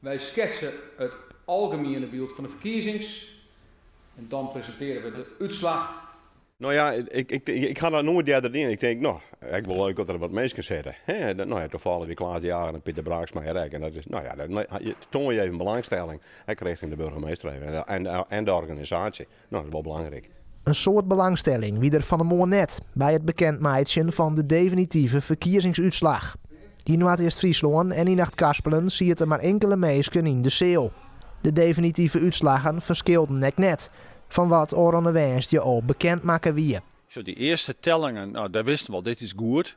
Wy sketse it algemiene byld fan de ferkiezings en dan presintearje we de útslach. No ja, ik ha dat noait earder dien. Ik tink, no, ek wol leuk dat der wat minsken sitte. Hè, no ja, tafallich wie Klaas de Jager en Pieter Braaksma hjir ek. En dat is, no ja, dan toane je even belangstelling, ek richting de burgemeester even en de organisaasje. No, dat is wol belangryk. In soad belangstelling wie der fan 'e moarn net by it bekend meitsjen fan de definitive ferkiezingsútslach. Yn Noardeast-Fryslân en yn Achtkarspelen sieten mar inkele minsken yn de seal. De definitive útslaggen ferskilden ek net fan wat ôfrûne woansdei al bekend makke wie. Zo dy earste tellingen, no, dêr wisten we al, dit is goed.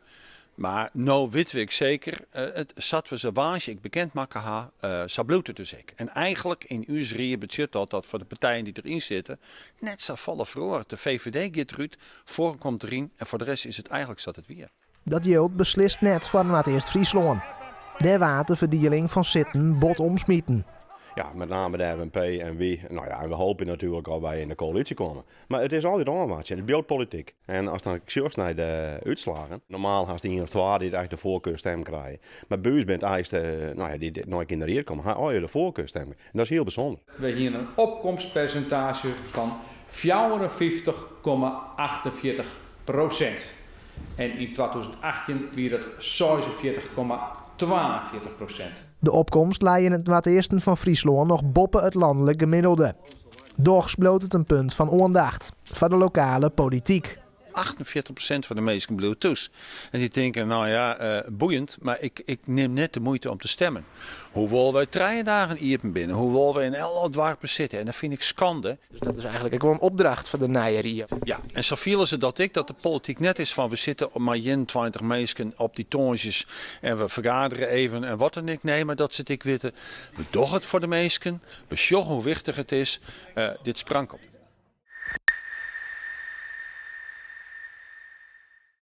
Mar no witte we ek seker, it, sa't we se woansdei ek bekend makke ha, sa bliuwt it dus ek. En eigenlik yn ús rie betsjut dat dat foar de partijen dy't deryn sitte net safolle feroaret. De VVD giet derút, Forum komt deryn en foar de rest is it eigenlik sa't it wie. Dat jildt beslist net foar Noardeast-Fryslân. Dêr waard de ferdieling fan sitten bot omsmiten. Ja, met name de FNP en wy. No ja, en we hoopje natuerlik dat wy yn de koälysje komme. Mar it is altyd ôfwachtsjen, it bliuwt polityk. En ast dan sjochst nei de útslaggen, normaal hast ien of twa dy't echt de foarkeurstem krije. Mar by ús binne it eins de, no ja, dy't no ek yn de ried komme, ha allegear de foarkeurstem. En dat is hiel bysûnder. We hiene in opkomstpersintaazje fan 54,48 prosint en yn 2018 wie dat 46,42 prosint. De opkomst lei yn it noardeasten fan Fryslân noch boppe it lanlik gemiddelde. Dochs bliuwt it in punt fan oandacht foar de lokale polityk. 48% fan de minsken bliuwt thús. En dy tinke, no ja, boeiend, mar ik nim net de muoite om te stemmen. Hoewol wy trije dagen iepen binne, hoewol wy yn alle doarpen sitte, en dat fyn ik skande. Dus dat is eigenlik ek wol in opdracht foar de nije rie. Ja, en sa fiele se dat ek, dat de polityk net is fan we sitte mei 21 minsken op dy tongersdeis en we fergadere even en wat dan ek. Nee, mar dat se it ek witte, we dogge it foar de minsken, we sjogge hoe wichtich it is, dit sprankelt.